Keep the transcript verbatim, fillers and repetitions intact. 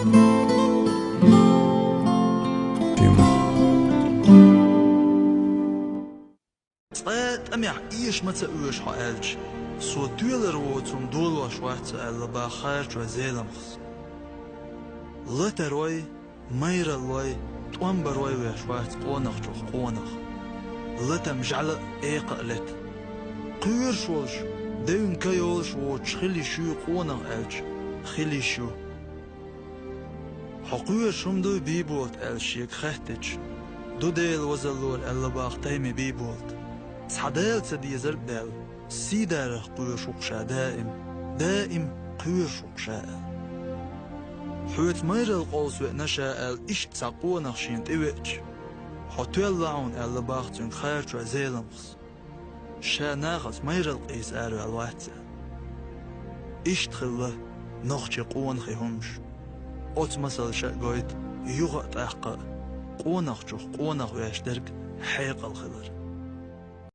Цкъа тӀамехь эша ма ца оьшу хьо аьлча, со тоьлар воцунна долош вац со аьлла бах харчой Зеламхас. Латарой, майраллой, тӀом барой веш вац къонахчух къонах. Латам жӀаьла а, экха а лета. Кхоьруш волуш, девнан ка йолуш воцуш хила йиш ю къонах аьлча, хила йиш ю. Хьо кхоьруш хӀума дуй, Бийболат, аьлла шега хаьттича, ду Делан вазаллора аьлла бах тайме Бийболат. Цхьа Дала ца дезарг а даьлла, сийдарах кхоьруш ву-кх ша даим, даим кхоьруш ву-кх ша аьлла. Хьоьца майралла къовса веана ша аьлла иштта цхьа къонах шена тӀевеача, хьо тоьлла хьуна аьлла бах цуьнга харчой Зеламхас. Ша нахаца майралла къийса араваьлла вац аьлла. Иштта хилла нохчийн къонахийн хӀумаш. Оцу масалша а гойту юха а тӀаккха а къонахчух къонах веш дерг хьекъал хилар.